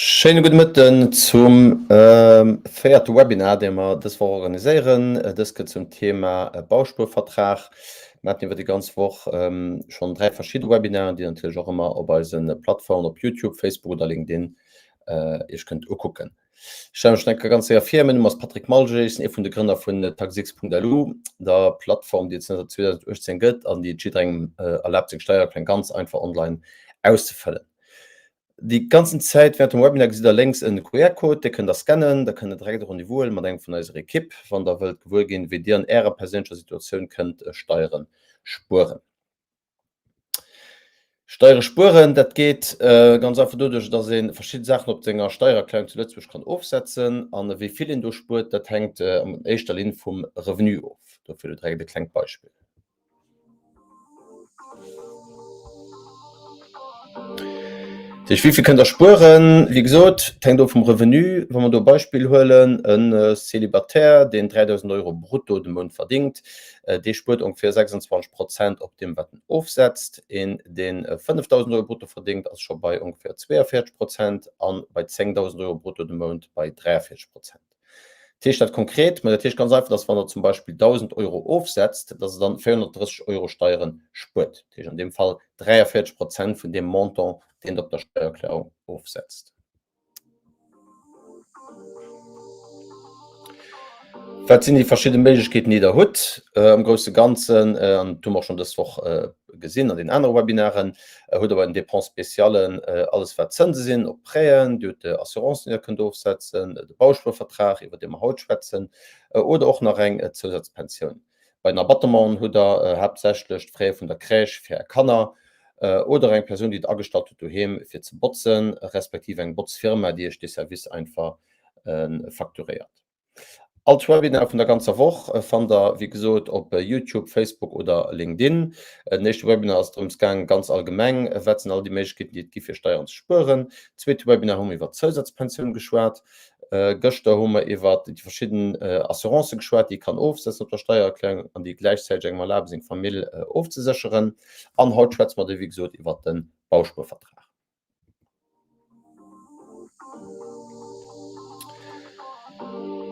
Schéine gudde Mëtten zum véierte Webinar, dee mer dës Woch organiséieren. Dës gëtt zum Thema Bauspuervertrag. Mir haten iwwer déi ganz Woch schonn 3 verschidde Webinaren, déi Dir natierlech och ëmmer op eise Plattformen op Youtube, Facebook oder LinkedIn Iech kënnt ukucken. Ech stelle mech nach eng Kéier ganz séier vir. Mäin Numm ass Patrick Malger, ech sinn ee vun de Grënner vun Taxx.lu, der Plattform, déi et zënter 2018 gëtt an déi et jidderengem erlaabt, seng Steiererklärung ganz einfach online auszefëllen. Déi ganzen Zäit während dem Webinar gesitt der lénks en QR-Code, dee kënnt der scannen. Da kënnt der direkt e Rendez-vous huelen mat engem vun eiser Ekipp, wann der wëllt gewuer ginn, wéi dir an ärer perséinlecher Situatioun kënnt Steiere spueren. Steiere spueren, dat geet ganz einfach doduerch, dass ee verschidde Saachen op senger Steiererklärung zu Lëtzebuerg kann ofsetzen. An wéi vill een do spuert, dat hänkt an éischter Linn vum Revenu of. Dofir elo direkt e klengt Beispill. Dat heescht, wéi vill kënnt Der spueren? Wéi gesot, et hänkt of vum Revenu. Wa mer do e Beispill huelen, e Célibataire, deen 3.000 Euro brutto de Mount verdingt, dee spuert ongeféier 26 Prozent op deem, wat en ofsetzt. Een, deen 5.000 Euro brutto verdingt, ass scho bei ongeféier 42 Prozent a bei 10.000 Euro brutto de Mount bei 43 Prozent. Wat heescht dat konkret? Ma dat heescht ganz einfach, dass wann Der zum Beispill 1.000 Euro ofsetzt, dass Der dann 430 Euro Steiere spuert. Dat heescht an deem Fall 43 Prozent vun deem Montant, deen Der op der Steiererklärung ofsetzt. Wat sinn déi verschidde Méiglechkeeten, déi Der hutt? Am grousse Ganzen, an dat hu mer och schonn dës Woch gesinn an den anere Webinaren, hutt Der bei den Dépenses spéciales alles, wat Zënse sinn op Prêten, Dir hutt Assurancen, déi Der kënnt ofsetzen, de Bauspuervertrag, iwwer dee mer haut schwätzen, oder och nach eng Zousazpensioun. Bei den Abattementen hutt Der haaptsächlech d'Fraie vun der Crèche fir Är Kanner oder eng Persoun, déi Der agestallt hutt doheem fir ze botzen, respektiv eng Botzfirma, déi Iech dee Service einfach facturéiert. All d'Webinare vun der ganzer Woch fannt Der, wéi gesot, op YouTube, Facebook oder LinkedIn. Den éischte Webinar ass drëms gaang, ganz allgemeng, wat sinn all déi Méiglechkeeten, déi et gi fir Steieren ze spueren. Zweete Webinar hu mer iwwer d'Zousazpensioun geschwat. Gëschter hu mer iwwert déi verschidden Assurancë geschwat, déi ee kann ofsetzen op der Steiererklärung an déi gläichzäiteg engem erlabe seng Famill ofzesécheren. An haut schwätze mer da wéi gesot iwwert de Bauspuervertrag.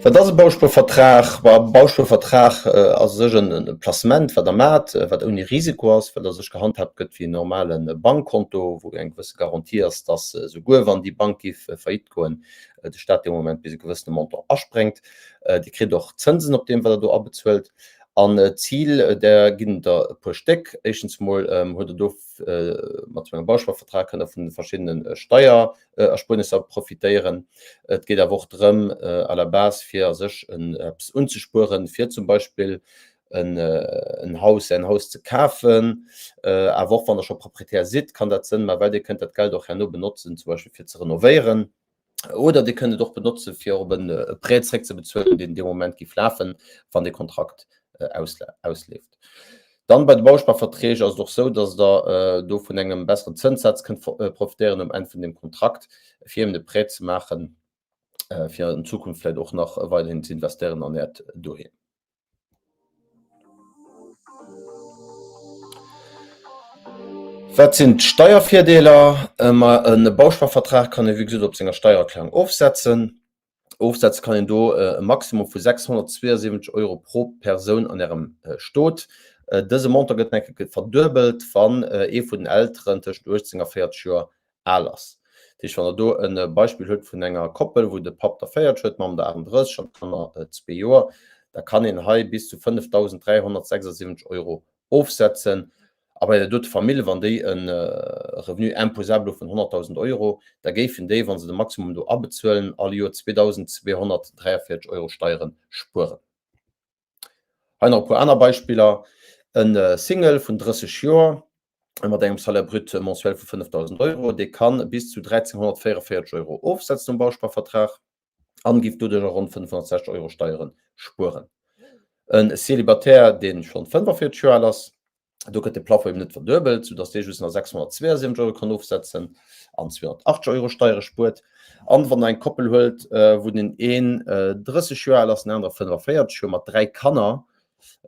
Wat ass e Bauspuervertrag? E Bauspuervertrag ass u sech e Placement, wat Der maacht, wat ouni Risiko ass, wat a sech gehandhaabt gëtt wéi en normale Bankkonto, wou eng gewësse Garantie ass, dass souguer wann déi Bank géif faillite goen, de Staat dee Moment bis e gewëssene Montant aspréngt. Dir kritt och Zënsen op deem, wat Der do abezuelt. An d'Zil, där ginn et der e puer Stéck. Éischtens emol huet Der do mat sou engem Bausparvertrag kënnt Der vun de verschiddene Steiererspuernisser profitéieren. Et geet awer och drëm, à la base, fir a sech eppes unzespueren, fir zum Beispill en Haus, säin Haus ze kafen. Awer och wann Der scho Proprietär sidd, kann dat Sënn maachen, well Dir kënnt dat Geld och herno benotzen, zum Beispill fir ze renovéieren. Oder Dir kënnt et och benotzen, fir op e Prêt zréckzebezuelen, deen dee Moment géif lafen, wann dee Kontrakt ausleeft. Dann bei de Bausparverträg ass et och sou, dass Der do vun engem besseren Zënssaz kënnt profitéieren um Enn vun deem Kontrakt, fir eben e Prêt ze maachen, fir an Zukunft vläicht och nach weiderhin ze investéieren an Äert Doheem. Wat sinn d'Steiervirdeeler? Ma e Bausparvertrag kann ee wéi gesot op senger Steiererklärung ofsetzen. Ofsetze kann een do e Maximum vu 672 Euro pro Persoun an Ärem Stot. Dëse Montant gëtt nach eng Kéier verduebelt, wann ee vun den Elteren tëschent 18 a 40 Joer al ass. Dat heescht, wann Der do e Beispill hutt vun enger Koppel, wou de Papp der 40 huet, d'Mamm der 38 an d'Kanner zwee Joer, da kann een hei bis zu 5.376 Euro ofsetzen. A bei där dote Famill, wann déi e Revenu imposable hu vun 100.000 Euro, da géifen déi, wa se de Maximum do abezuelen, all Joer 2.243 Euro Steiere spueren. Hei nach e puer aner Beispiller, E Single vun 30 Joer mat engem Salaire brut mensuel vu 5.000 Euro, dee kann bis zu 1.344 Euro ofsetzen um Bausparvertrag an giff doduercher ronn 560 Euro Steiere spueren. E Célibataire, dee schonn 45 Joer al ass, Do gëtt de Plafond eben net verduebelt, soudass dee just nach 672 Euro kann ofsetzen an 280 Euro Steiere spuert. An wann Der eng Koppel huelt, wou den een 30 Joer al ass, den anere 45 Joer, mat 3 Kanner,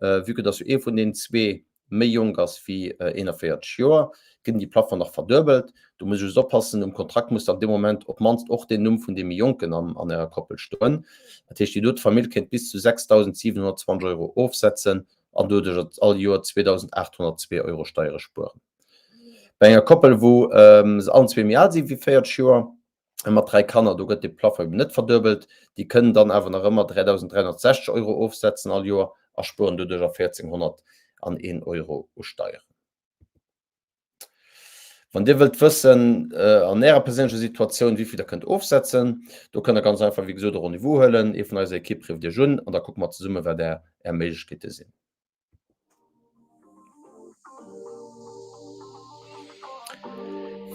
vue que dass jo ee vun deenen zwee. méi jonk ass wéi 41 Joer, ginn déi Plafond nach verduebelt. Do muss ee just oppassen, um Kontrakt muss dann dee Moment op d'mannst och den Numm vun deem méi Jonken an Ärer Koppel stoen. Dat heescht, déi dote Famill kéint bis zu 6.720 Euro ofsetzen an doduercher all Joer 2.802 Euro Steiere spueren. Bei enger Koppel, wou se allen zwee méi al si wéi 40 Joer, mat 3 Kanner, do gëtt de Plafond eben net verduebelt, déi kënnen dann awer nach ëmmer 3.360 Euro ofsetzen all Joer a spueren doduercher 1.401 Euro u Steieren. Wann Dir wëllt wëssen an Ärer perséinlecher Situatioun, wéi vill Der kënnt ofsetzen, do kënnt Der ganz einfach, wéi gesot, e Rendez-vous huelen. Ee vun eiser Ekipp rifft Iech un an da kucke mer zesumme wat Är Är Méiglechkeete sinn.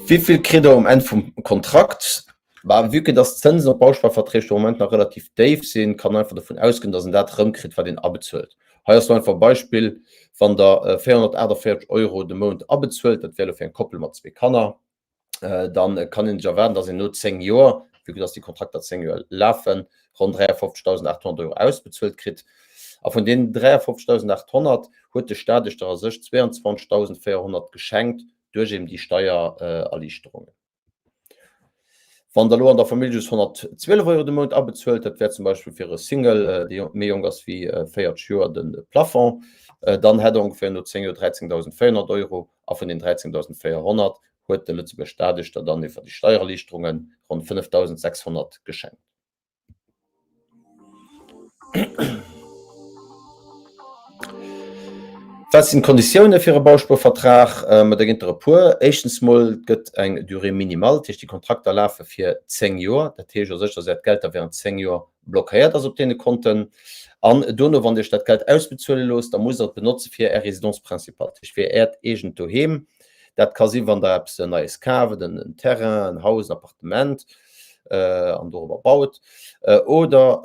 Wéi vill kritt Der um Enn vum Kontrakt? Bah, vue que dass d'Zënsen op Bausparverträg de Moment nach relativ déif sinn, kann een einfach dovun ausgoen, dass een dat erëmkritt, wat een abezuelt. Hei ass lo einfach e Beispill, Wann Der 448 Euro de Mount abezuelt, dat wär elo fir eng Koppel mat zwee Kanner, dann kann een sech erwaarden, dass een no 10 Joer, vue que dass déi Kontrakter 10 Joer lafen, ronn 53.800 Euro ausbezuelt kritt. A vun deenen 53.800 huet de Staat iech der a sech 22.400 geschenkt duerch eben déi Steiererliichterungen. Wann der elo an der Famill just 112 Euro de Mount abezuelt, dat wär zum Beispill fir e Single, dee méi jonk ass wéi 40 Joer, de Plafond, dann hätt der ongeféier no 10 Joer 13.400 Euro a vun den 13.400 huet de Lëtzebuerg Staat iech der dann iwwer déi Steiererliichterunge ronn 5.600 geschenkt. Wat sinn d'Konditioune fir e Bauspuervertrag? Ma der ginn der e puer. Éischtens mol, et gëtt eng Durée minimale, dat heescht déi Kontrakter lafe fir 10 Joer. Dat heescht u sech, datt Äert Geld da wärend 10 Joer blockéiert ass op deene Konten. An dono, wann Dir Iech dat Geld ausbezuele loosst, da musst Der et benotze fir Är Résidence principale, dat heescht fir Äert eegent Doheem. Dat ka sinn, wann Der eppes Neies kaaft, en Terrain, en Haus, en Appartement. an dorobber baut. Oder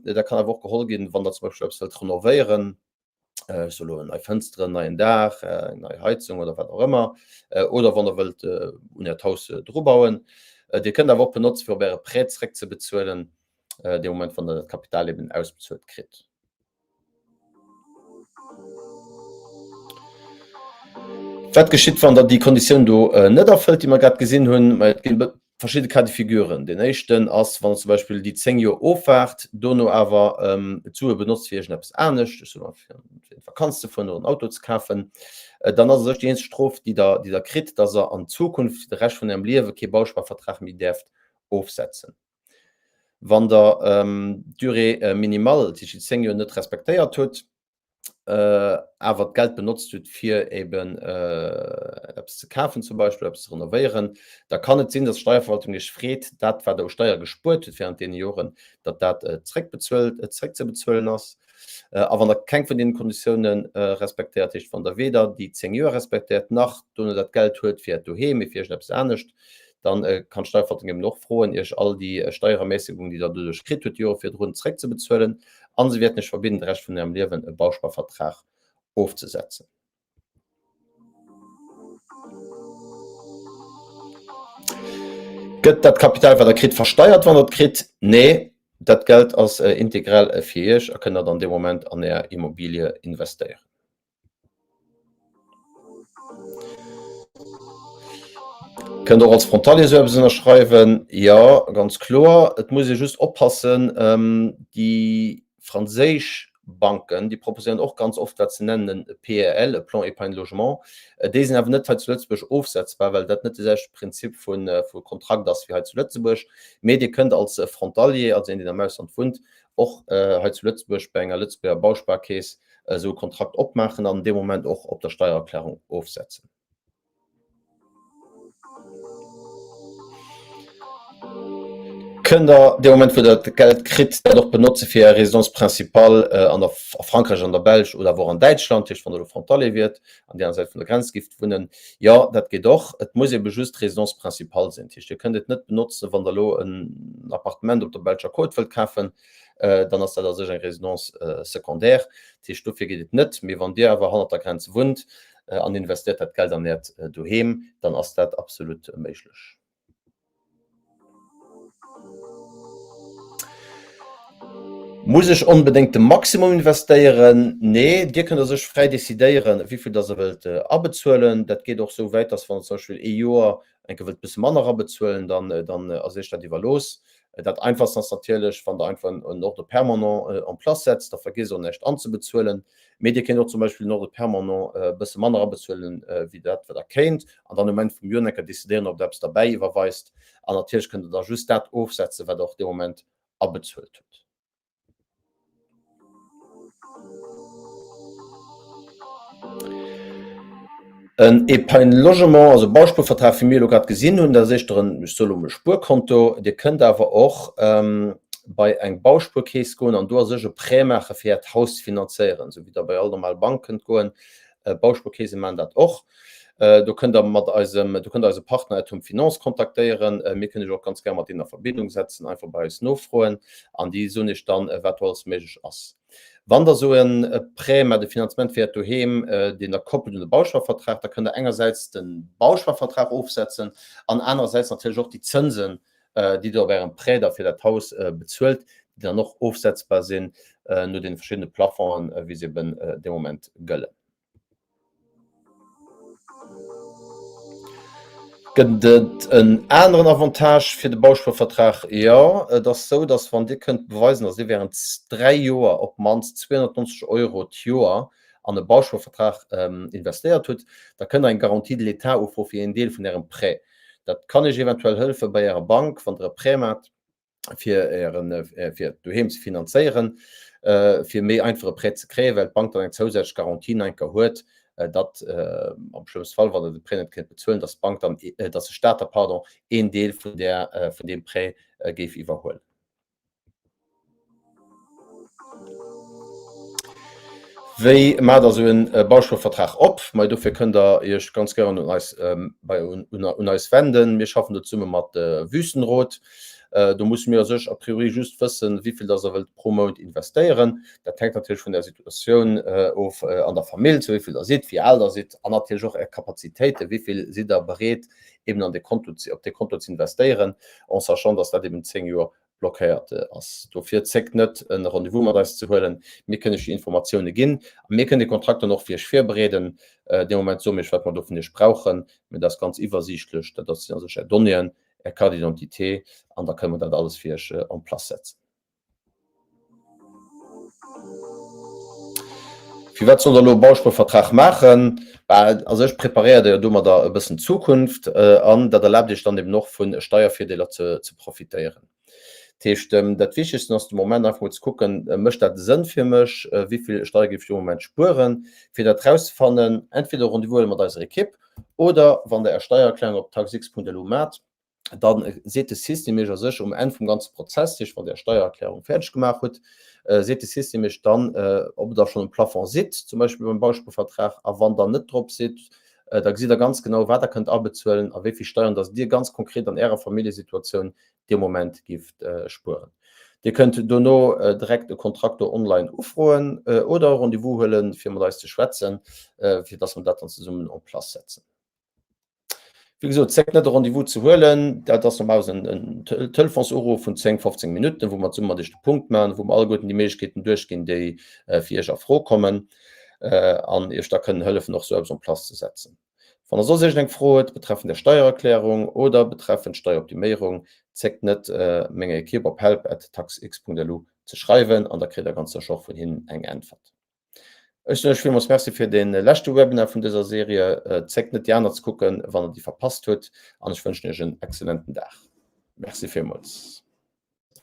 dat kann awer och geholl ginn, wann Der zum Beispill eppes wëllt renovéieren, ech soe lo nei Fënsteren, neien Daach, eng nei Heizung oder wat och ëmmer, oder wann Der wëllt un Äert Haus drubauen. Dir kënnt awer och benotze fir op Äre Prêt zréckzebezuelen, dee Moment wann Der dat Kapital eben ausbezuelt kritt. Wat geschitt, wann Der déi Konditioun do net erfëllt, déi mer grad gesinn hunn? Ma et gi verschidde Cas de figuren. Deen éischten ass, wann Der zum Beispill déi 10 Joer ofwaart, dono awer d'Sue benotzt fir iergendeppes anescht, ech soe mol fir an d'Vakanz ze fueren oder en Auto ze kafen, dann ass u sech déi eenzeg Strof, déi Der, déi Der kritt, dass Der an Zukunft fir de Rescht vun Ärem Liewe kee Bausparvertrag méi däerft ofsetzen. Wann Der d'Durée minimale, dat heescht déi 10 Joer, net respektéiert hutt, awer d'Geld benotzt hutt, fir eben eppes ze kafen zum Beispill, eppes ze renovéieren, da kann et sinn, datt d'Steierverwaltung Iech freet, dat, wat Der u Steiere gespuert hutt während deene Joren, datt dat zeréckbezuelt, zeréckzebezuelen ass. A wann Der keng vun deenen Konditiounen respektéiert, heescht wann Der weder déi 10 Joer respektéiert, nach dono dat Geld huet fir Äert Doheem, mee fir iergendeppes anescht, dann kann d'Steierverwaltung eben och froen, Iech all déi Steierermäßigung, déi Der doduerch kritt hutt déi Jore virdrun, zeréckzebezuelen. A se wäerten Iech verbidden, de Rescht vun Ärem Liewen e Bausparvertrag ofzesetzen. Gëtt dat Kapital, wat Der kritt, versteiert, wann Der et kritt? Nee, dat Geld ass integral fir Iech a kënnt Der dann dee Moment an Är Immobilie investéieren. Kënnt och als Frontalier esou eppes ënnerschreiwen? Jo, ganz kloer. Et muss ee just oppassen, déi franséisch Banken, déi proposéieren och ganz oft wat se nennen e PEL, e Plan épargne logement. Déi sinn awer net hei zu Lëtzebuerg ofsetzbar, well dat net de selwechte Prinzip vu Kontrakt ass wéi hei zu Lëtzebuerg. Mee Dir kënnt als Frontalier, also een, deen am Ausland wunnt, och hei zu Lëtzebuerg bei enger Lëtzebuerger Bausparkeess esou e Kontrakt opmaachen an dee Moment och op der Steiererklärung ofsetzen. Kënnt Der dee Moment, wou Der d'Geld kritt, dat och benotze fir Är Résidence principale an der, a Frankräich, an der Belsch oder awer och an Däitschland, dat heescht, wann Der elo Frontalier wiert, an déi aner Säit vun der Grenz gifft wunnen? Jo, dat geet och. Et muss ebe just d'Résidence principale sinn. Dat heescht, Dir kënnt et net benotzen, wann Der elo en Appartement op der belscher Côte wëllt kafen, dann ass dat a sech eng Résidence secondaire. Dat heescht, dofir geet et net. Mee wann Dir awer hannert der Grenz wunnt an investéiert dat Geld an Äert Doheem, dann ass dat absolut méiglech. Muss ech onbedéngt de Maximum investéieren? Nee, Dir kënnt a sech fräi decidéieren, wéi vill dass Der wëllt abezuelen. Dat geet och esou wäit, dass wann Der zum Beispill ee Joer eng Kéier wëllt e bësse manner abezuelen, dann, dann ass Iech dat iwwerlooss. Dat einfachst ass natierlech, wann Der einfach en Ordre permanent en place setzt, da vergiesst Der och näischt anzebezuelen. Mee Dir kéint och zum Beispill en Ordre permanent e bësse manner abezuelen, wéi dat, wat Der kéint, an dann um Enn vum Joer eng Kéier decidéieren, ob Der eppes derbäi iwwerweist. An natierlech kënnt Der da just dat ofsetzen, wat Der och dee Moment abezuelt hutt. En Épargne Logement, also Bauspuervertrag, wéi mir elo grad gesinn hunn, dat ass éischter en, ech soe lo mol, Spuerkonto. Dir kënnt awer och bei eng Bauspuerkeess goen an do a sech e Prêt maache fir Äert Haus ze finanzéieren, esou wéi Der bei all normal Bank kënnt goen. Bauspuerkeese maachen dat och. Do kënnt Der mat eisem, do kënnt Der eise Partner At Home Finance kontaktéieren. Mir kënnen Iech och ganz gär mat deenen a Verbindung setzen, einfach bei eis nofroen an déi soen Iech dann, wat do alles méiglech ass. Wann Der esou e Prêt maacht, e Finanzement fir Äert Doheem, deen Der koppelt un de Bausparvertrag, da kënnt Der engersäits de Bausparvertrag ofsetzen an anerersäits natierlech och déi Zënsen, déi Der op Ärem Prêt da fir dat Haus bezuelt, déi dann och ofsetzbar sinn no deene verschiddene Plafongen, wéi se eben dee Moment gëllen. Gëtt et en aneren Avantage fir de Bauspuervertrag? Jo, et ass esou, datt wann Dir kënnt beweisen, datt Dir während 3 Joer op d'mannst 290 Euro d'Joer an e Bauspuervertrag investéiert hutt, da kënnt Der eng Garantie de l'État ufroe fir een Deel vun Ärem Prêt. Dat kann Iech eventuell hëllefe bei Ärer Bank, wann Der e Prêt maacht. fir ären fir doheem ze finanzéieren, fir méi einfach e Prêt ze kréien, well d'Bank dann eng zousätzlech Garantie nach eng Kéier huet, datt am schlëmmste Fall, wann Der de Prêt net kéint bezuelen, datt d'Bank dann, datt de Staat da, pardon, een Deel vun där vun deem Prêt géif iwwerhuelen. Wéi maacht Der esou en Bauspuervertrag op? Mei dofir kënnt der Iech ganz gären un eis bei un eis wenden. Mir schaffen do zesumme mat Wüstenrot. Do musse mir a sech a priori just wëssen, wéivill dass Der wëllt pro Mount investéieren. Dat hänkt natierlech vun der Situatioun of an der Famill, zu wéivill der sidd, wéi al der sidd an natierlech och Är Kapazitéiten, wéivill sidd Der bereet eben an dee Konto op dee Konto ze investéieren, en sachant, dass dat eben 10 Joer blockéiert ass. Dofir zéckt net e Rendez-vous mat eis ze huelen. Mir kënnen iech déi Informatioune ginn a mir kënnen de Kontrakt dann och fir iech virbereeden. Dee Moment soe mir iech wat mer do vun iech brauchen, mä dat ass ganz iwwersiichtlech. Dat ass sinn a sech är Donnéeën, är Carte d'identité an da kënne mer dat alles fir iech en place setzen. Firwat sollt der elo e Bauspuervertrag maachen? Bah, a sech preparéiert der jo domadder e bëssen d'Zukunft an dat erlaabt iech dann eben och vu Steiervirdeeler ze profitéieren. Dat heescht, dat Wichtegsten ass de Moment einfach mol ze kucken, mécht dat Sënn fir mech, wéi vill Steier géif ech de Moment spueren? Fir dat erauszefannen, entweder Rendez-vous huele mat eiser Ekipp oder wann der är Steiererklärung op taxx.lu maacht, dann seet de System Iech a sech um Enn vum ganze Prozess, dat heescht wann Dir Är Steiererklärung fäerdeg gemaach hutt, seet de System Iech dann, ob Der schonn um Plafond sidd, zum Beispill beim Bauspuervertrag, a wann Der net drop sidd, da gesitt Der ganz genau, wat Der kënnt abezuelen a wéi vill Steieren dass Dir ganz konkret an Ärer Familljesituatioun dee Moment gift spueren. Dir kënnt dono direkt e Kontrakt do online ufroen oder e Rendez-vous huelen, fir mat eis ze schwätzen, fir dass mer dat dann zesummen en place setzen. Wéi gesot, zéckt net e Rendez-vous ze huelen. Dat ass normalerweis en, en Telefonsuruff vun 10, 15 Minutten, wou mer zesumme mat Iech de Punkt maachen, wou mer alleguerten déi Méiglechkeeten duerchginn, déi fir Iech a Fro kommen an Iech da kënnen hëllefen, och esou eppes en place ze setzen. Wann Der soss iergendeng Fro hutt betreffend Är Steiererklärung oder betreffend Steieroptiméierung, zéckt net, menger Ekipp op help at taxx.lu ze schreiwen an da kritt Der ganz sécher och vun hinnen eng Äntwert. Ech soen iech villmools Merci fir dee leschte Webinar vun dëser Serie. Zéckt net déi aner ze kucken, wann der déi verpasst hutt an ech wënschen iech en excellenten Dag. Merci villmools.